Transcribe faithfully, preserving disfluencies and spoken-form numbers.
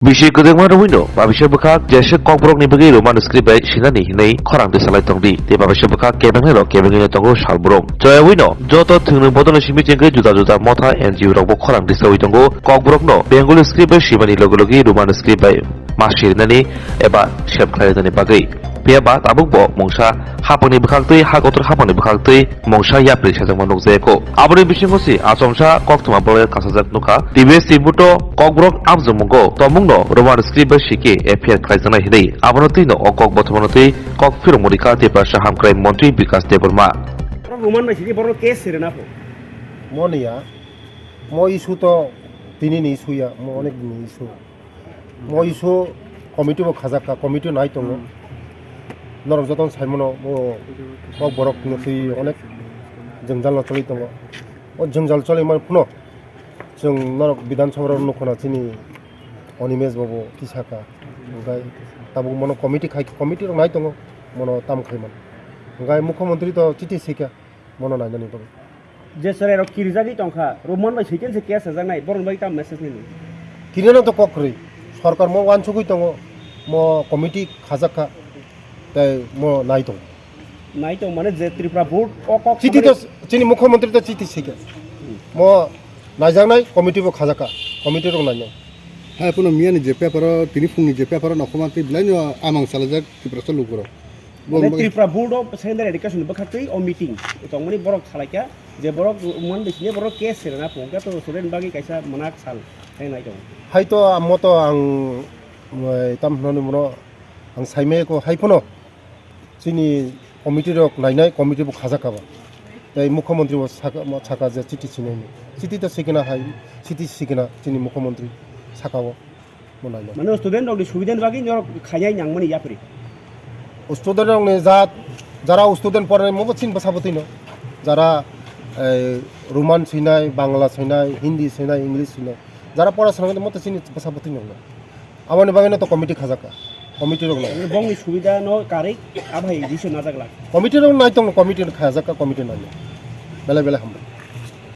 Bisi kwdwkma rwino babisa bwkhak jesa Kokborokni bagwi Roman script bai sinani hinwi khorang tisalai tongdi, tei babisa bwkhak kebengnai rok kebengwi tongo salbrum. Choyawino joto thwngno bodolni simi chengwi juda juda motha N G O rokbo khorang tisawi tongo Kokborokno Bengali script bai simani logi logi Roman script bai ma sirinani eba sep khlainani bagwi. Phiya ba tabukbo mungsa hapangni bwkhaktwi, ha kotor hapangni bwkhaktwi mungsa yapri sajakma nukjakgo. Aboni bisingo se achomsa koktwma borok kasajak nukha. T V S Tibuto Kokborok amjongmungo tomungno Roman script bai sike F I R khlaijaknai hinwi abono twino o kok bothomano twi kok phirokmani kha Tiprasa Hamkrai Montri Bikas Debbarma. Roman bai sike borok case sirena pho. Moniya, mo issue to tini ni issue ya, mo onek din ni issue. Mo issue committee bo khajak kha, committee nai tongo. Hmm. Norok jotono sai mano, bo kok borok no twi onek jwngjal no choli tongo. O jwngjal choli man phano chwng norok Bidhan Sabha rok nukho na chini Animesh babu tisa kha. Hwnkhe tabuk mono committee khai, committee rok nai tongo, mono tam khai man. Hwnkhe Mukhyamantri to chithi sika. Mono nainani bagwi. Je chwrairok kirijagwi tongkha, Roman bai soitan se case sajaknai, borokni bagwi tamo message nini? Kirino to kok kwrwi. Sorkar mo wansugwi tongo, mo committee khajak kha, tei mo nai tongo. Nai tong mane je Tripura board o kok Chithi to samani chini Mukhyamantri to chithi sika. Mo naijaknai committee bo khajak kha, committee rok nainai. Hai phano miyani je paper o, tini phungni je paper o nokhoma tei belai no amang salajak Tiprasa lukurok. Bo Mane ang Tripura Board of Secondary Education bwkhaktwi o meeting tongmani borok salaikha je borok mon bisine borok case serena phungkha to student bagwi kaisa mwnaksa hwnwi nai tongo. Hai to amo to ang, eh, tam hwnani bono ang saimaya ko hai phano chini committee rok nainai committee bo khajak kha ba. Tei Mukhyamantri bo saka, saka je chiti sinai ni. Chiti to sikina hai, chiti sikina chini Mukhyamantri saka o. Bo nainai. Mane student rokni subidani bagwi norok khainai nangmani yapri. Student rokni jat, jara student pornai mo bo chini bwsa bwtwi no. Jara, eh, Roman sinai, Bangla sinai, Hindi sinai, English sinai. Jara pora sinai mo to chini bwsa bwtwi no. Aboni bagwi no to committee khajak kha. Committee rok no. Mane bongni subida no karwi abai diso najak la. Committee rok nai tong committee khajak kha committee nai. Belai belai hambai.